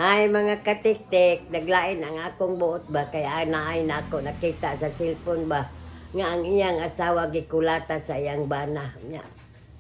Ay, mga katiktik, naglain ang akong buot ba, kaya naay na ako nakita sa cellphone ba, nga ang iyang asawa gikulata sa iyang bana. Nya,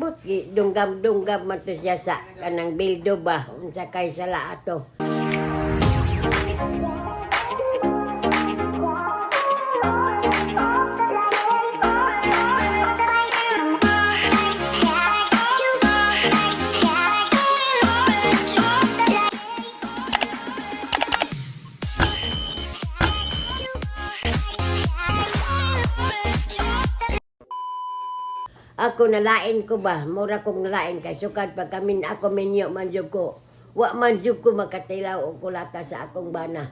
but gi, dunggab-dunggab man to siya sa kanang bildo ba, unsa kay sala ato. Ako nalain ko ba, mura kong nalain kay sukad pag kami ako minyo man jud ko. Wa man jud ko makatilaw og kulata sa akong bana.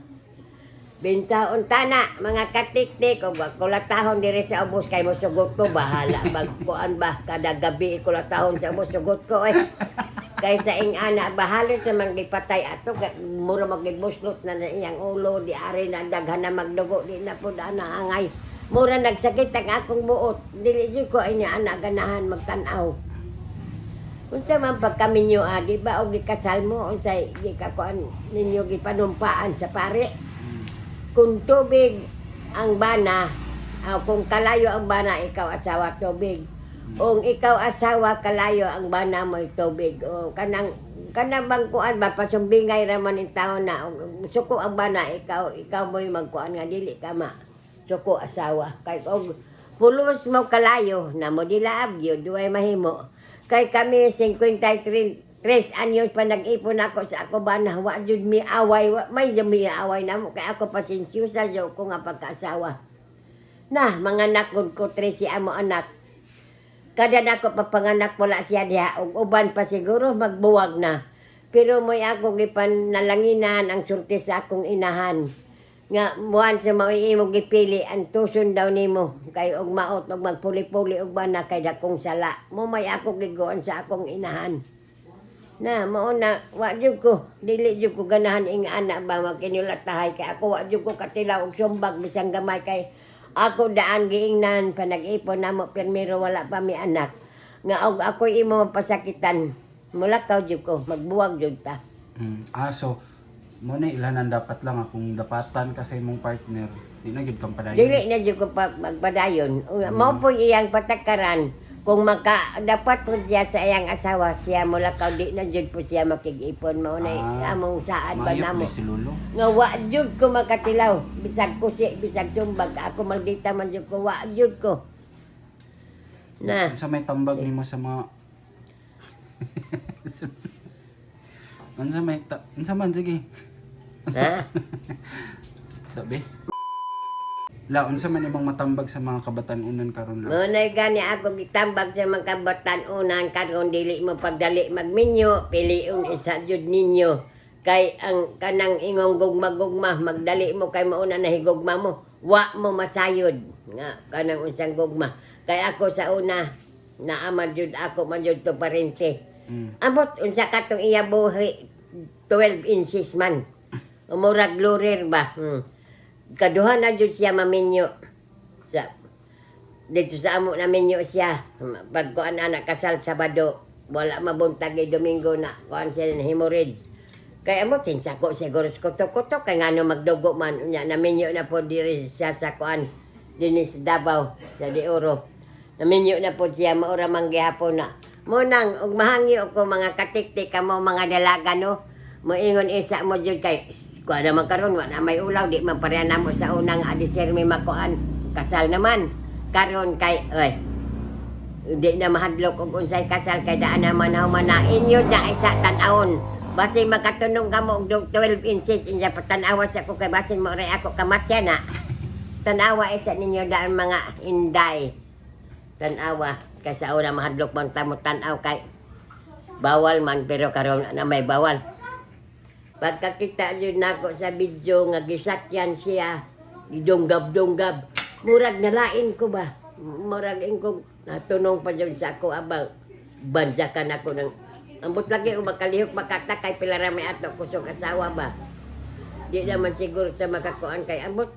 Bintaon tana mga katiktik og wa kulatahon diri sa ubos kay mosugot ko, bahala magkuan ba kada gabi kulatahon sa ubos, sugot ko eh. Kay sa ing ana bahala sa mang gipatay ato kay mura magibuslot na na iyang ulo di ari na daghan na magdugo di na pud ana angay. Mura nagsakit ang akong buot. Dili jud ko ini ana ganahan magtan-aw. Unsa man pagkaminyo ah, di ba og gikasal mo unsay gikakuan ninyo gipanumpaan sa pare? Kung tubig ang bana, o kung kalayo ang bana, ikaw asawa tubig. Kung ikaw asawa kalayo ang bana mo tubig. O kanang kanang bang kuan ba pasumbingay ra man in taon na og suko ang bana, ikaw ikaw mo'y magkuan nga dili ka ma suko asawa kay og pulos mo kalayo na mo dilaab gyud duay mahimo kay kami 53 tres anyos pa nag-ipon ako sa ako bana, wa jud mi away, wa may jud mi away na mo kay ako pasensyosa jud ko nga pagkaasawa. Na mga anak gud ko 13 amo anak. Kada nako papanganak wala siya diha og uban pa siguro magbuwag na. Pero mo'y ako gipan nalanginan ang sulti sa akong inahan. Nga muan sa mao imong gipili ang tuson daw nimo kay og maot og magpuli-puli og bana kay dakong sala. Mo may ako giguan sa akong inahan. Na mao na wa jud ko dili jud ko ganahan ing anak ba makinulatahay kay ako wa jud ko katilaw og sumbag bisan gamay kay ako daan giingnan pa nag-ipon namo pirmiro wala pa mi anak nga og ako imo mapasakitan mulakaw jud ko magbuwag jud ta. Ah, so, mo na ilanan dapat lang akong dapatan kasi imong partner. Di na gyud kang padayon. Dili na jud ko pa magpadayon. Mao po iyang patakaran kung maka dapat po siya sa iyang asawa siya mulakaw di na jud po siya makig-ipon mao na Ah, among saad ba Maayo namo. pud si Lolo. Nga wa jud ko makatilaw bisag kusi bisag sumbag ako maldita man jud ko wa jud ko na. Unsa may tambag nimo sa mga Unsa may ta unsa man sige. Ha. Sabi. La, unsa man imong matambag sa mga kabatan-unan karon la? Muna'y gani ako gitambag sa mga kabatan-unan karon dili mo pagdali magminyo piliun isa jud ninyo kay ang kanang ingong gugma-gugma magdali mo kay mauna na higugma mo wa mo masayod nga kanang unsang gugma kay ako sa una naama jud ako man jud to parente. Amot unsa katong iya buhi 12 inches man. Umurag lurir ba? Kaduha na jud siya maminyo. Sa dito sa amo na minyo siya. Pag kuan anak kasal Sabado, wala mabuntag eh, Domingo na kuan siya ng hemorrhage. Kaya mo tinsa ko siguro sa kuto-kuto kay ngano magdugo man unya naminyo na po diri siya sa kuan dinhi sa Davao sa De Oro. Naminyo na po siya maura man gihapon na. Munang og mahangyo ko mga katiktik kamo mga dalaga no. Moingon isa mo jud kay kuan naman karon wa na may ulaw di man pareha namo sa unang adi mi makuan kasal naman karon kay oy hindi na mahadlok og unsay kasal kay daan naman human na inyo na isa tan-awon basin makatunong ka mo og 12 inches inya patanawa sa ko kay basin mo ray ako kamatya na tanawa isa ninyo daan mga inday tanawa kay sa una mahadlok man tamo tan-aw kay bawal man pero karon na may bawal. Pagkakita yun nako sa video nga gisakyan siya, gidunggab-dunggab. Murag nalain ko ba? Murag ko natunong pa yun sa ako abang banjakan ako ng ambot lagi o makalihok makata kay pila ra may ato kusog asawa ba. Di naman siguro sa makakuan kay ambot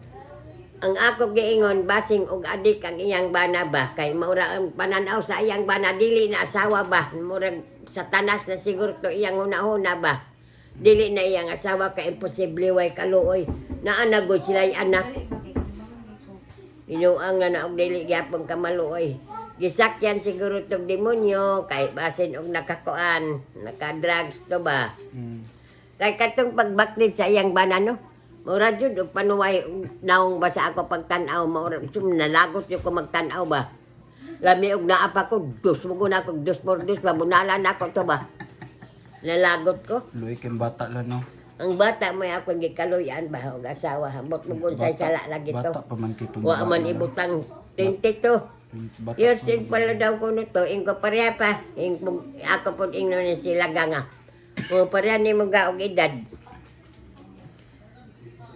ang ako giingon basing og adik ang iyang bana ba kay maura ang pananaw sa iyang bana dili na asawa ba murag satanas na siguro to iyang hunahuna ba. Dili na iyang asawa ka, imposible way kaluoy. Naa gud sila anak. Inuang na na og dili gyapon ka maluoy. Gisakyan siguro tog demonyo kay basin og nakakuan, naka-drugs to ba. Kay katong pagbaklit sa iyang bana, no. Mura jud og panuway og naong ba sa ako pagtan-aw, maura sum nalagot jud ko magtan-aw ba. Lami og naa pa ko dos mo na ko dos por dos ba, bunala na ako to ba. Nalagot ko. Luoy kay bata lang, no. Ang bata may akong gikaluyan ba og asawa, hambot mo kung say sala lagi to. Bata pa man kay itong Wa man bata, no? ibutang 22. Bata Years pa old man. pala daw ko nito, ingko pareha pa. Ingko, ako po ingno ni sila nga. O pareha ni mo ga og edad.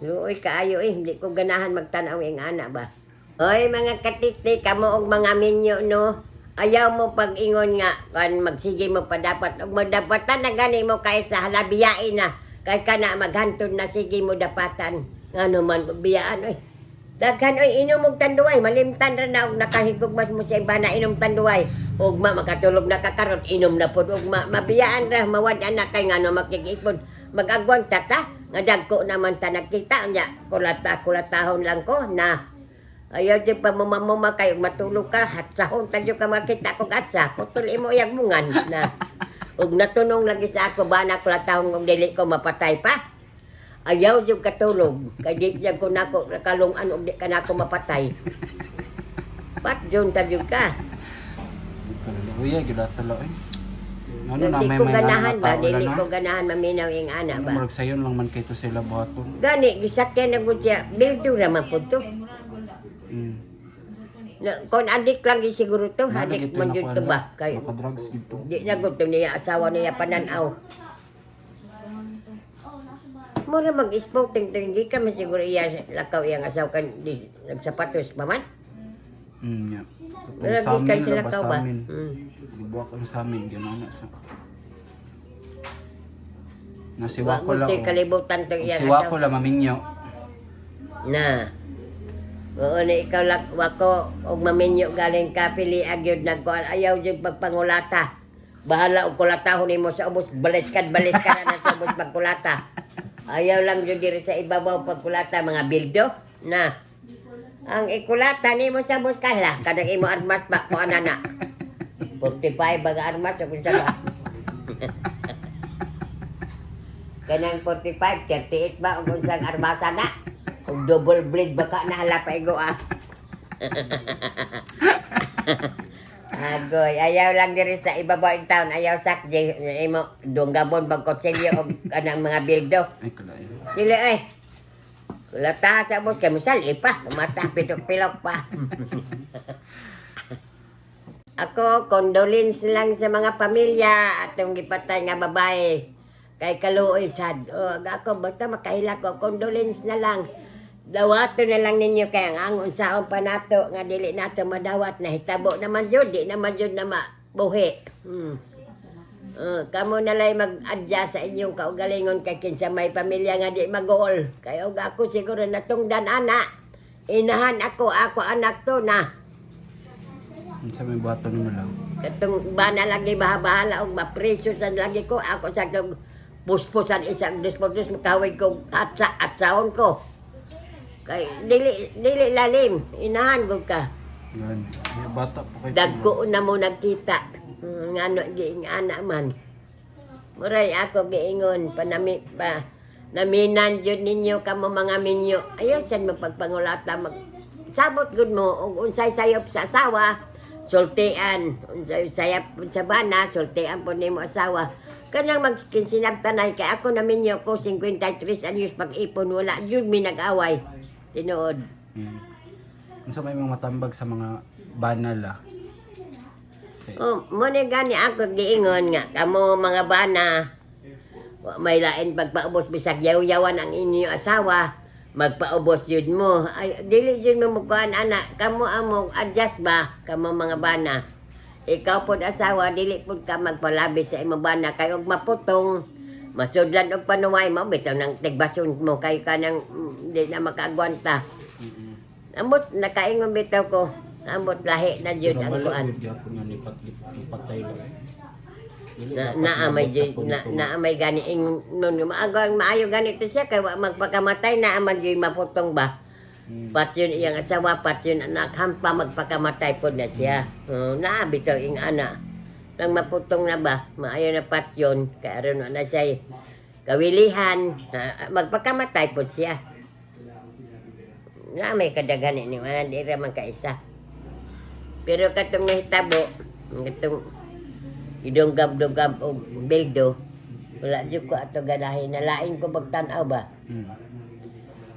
Luoy kaayo eh, hindi ko ganahan magtanaw ing ana ba. Hoy mga katiktik, kamo og mga minyo, no. Ayaw mo pag-ingon nga kan magsige mo pa dapat og magdapatan na gani mo kay sa halabiyain na kay kana maghantod na sige mo dapatan ngano man biyaan oy. Daghan oy inom og tanduay, malimtan ra na og nakahigugmas mo sa iba na inom tanduay. Ugma makatulog na ka karon, inom na pod ugma. Mabiyaan ra mawad-an na kay ngano makigipon. Mag-agwang ta ta nga dagko naman ta nagkita unya kulata kulatahon lang ko na. Ayaw di pa mumamuma kayo, matulog ka, hatsahon tayo ka makita kong atsa, putol imo iyag mungan na. Ug natunong lagi sa ako, bana kulatahon kung dili ko mapatay pa. Ayaw jud katulog, kay di jud ko nako nakalungan og di ka nako mapatay. Pat jud ta jud ka. Luoy ay gyud ato la eh. Ano na Di may ko may ganahan mga ba, tao dili lang, ko no? ganahan maminaw ing ana Ano, ba. murag sayon lang man kay to sila buhaton. Gani gisakyan na gud siya, bildo ra man pud to. Na, kon adik lang gi siguro to, Ano, adik lagi man jud to ba kay Naka-drugs gito. di na gud to niya asawa niya pananaw. Mura mag-smoking to, hindi ka man siguro iya lakaw iyang asawa kan di nagsapatos pa man. Yeah. Mura Ang di ka samin sila ra ba kaw ba? samin. Mm. Gibuak ang samin gano'n na sa. Nasiwa ko Wa lang. gud Oh. kalibutan to iyang Siwa asawa. ko lang maminyo. Na. Oo na ikaw lak wako og maminyo galing ka pili agyod nagkuan ayaw jud pagpangulata. Bahala og kulatahon nimo sa ubos, baliskan baliskan na sa ubos pagkulata. Ayaw lang jud diri sa ibabaw pagkulata mga bildo na. Ang ikulata nimo sa ubos kala kanang imo armas pa kuan na. 45 baga armas o kung sa ba. Kanang 45, 38 ba o kung saan armasa na? Kung double blade baka na hala pa igo ah. Agoy, ayaw lang diri sa ibabaw in town, ayaw sakje imo dunggabon bag kutsilyo og kanang mga bildo. Ay kala eh. Dili ay. Kulata sa ubos kay misal pa, mata pitok-pilok pa. Ako, condolence lang sa mga pamilya atong gipatay nga babae. Kay kaluoy sad. O, ako, basta makahila ko, condolence na lang. Dawato na lang ninyo kay ang angon saon pa nato nga dili nato madawat na hitabo naman jud, di naman jud na mabuhi. Kamo na lang mag-adjust sa inyong kaugalingon kay kinsa may pamilya nga di mag-uol. Kay og ako siguro natungdan ana. Inahan ako, ako anak to na. Unsa may buhaton nimo lang? Katong bana lagi bahala og mapreso sa lagi ko ako sa tong puspusan isang dos por dos makawig ko atsa atsaon ko. Kay dili dili lalim, inahan gud ka. Yan. May bata pa kay. Dagko na mo nagkita. Ngano giing ana man. Muray ako giingon panami pa naminan jud ninyo kamo mga minyo. Ayaw sad magpagpangulata mag sabot gud mo og unsay sayop sa asawa sultian unsay sayop sa bana sultian po nimo asawa kanang magkinsinagtanay kay ako naminyo ko 53 anyos pag-ipon wala jud mi nag-away tinuod. Unsa may mga matambag sa mga banal ah? Sa Oh, mo ni gani ako giingon nga kamo mga bana wa may lain pagpaubos bisag yaw-yawan ang inyo asawa magpaubos yun mo ay dili yun mo mukuan ana kamo ang mo adjust ba kamo mga bana ikaw pod asawa dili pod ka magpalabi sa imong bana kay og maputong masudlan og panuway mo bitaw nang tigbason mo kay kanang di na makaagwanta. Ambot nakaingon bitaw ko ambot lahi na jud Pero ang bala kuan. gyud gyapon nga nipat patay lang. Dili Na dapat naa may maabot sa na, punto. naa may gani ing nun maagang maayo ganito siya kay wa magpakamatay, naa man gyud maputong ba. Patyon iyang asawa, patyon anak, hampa magpakamatay pod na siya. Oh, naa bitaw ing ana. Nang maputong na ba, maayo na patyon kay aron na siya kawilihan, na, magpakamatay pod siya. Na may kadaghan ni wala di ra man kaisa. Pero katong nahitabo, katong idonggab-donggab og bildo, wala jud ko ato ganahin, nalain ko pagtan-aw ba.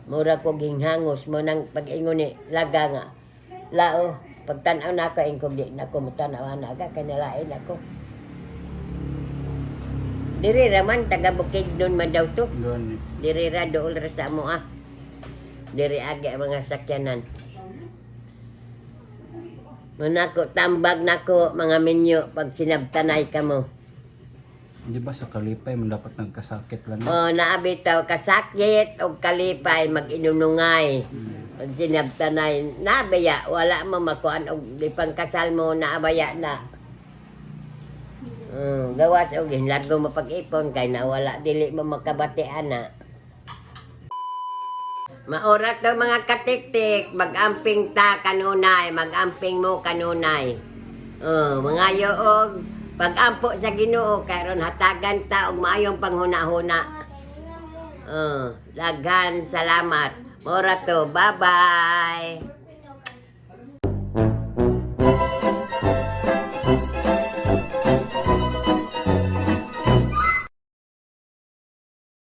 Mura ko ginghangos mo nang pag-ingon ni laga nga. Lao, pagtan-aw na ako, ingkog di na ko mutanaw na ka, kay nalain ako. Diri raman, taga Bukidnon man daw to. Gani. Diri ra dool ra sa amo ah. Diri agi ang mga sakyanan. Manako, tambag nako mga minyo pag sinabtanay ka mo. Di ba sa kalipay man dapat nagkasakit lang? Oh, naabitaw kasakit og kalipay mag-inunungay. Pag sinabtanay, nabaya, wala mo makuan og di pangkasal mo, naabaya na. Gawas og hinlargo mo pag-ipon kay nawala dili mo makabati ana. Maorat daw mga katiktik, mag-amping ta kanunay, mag-amping mo kanunay. Oh, mga og pag-ampo sa Ginoo karon hatagan ta og maayong panghuna-huna. Oh, daghan salamat. Mora to. Bye-bye.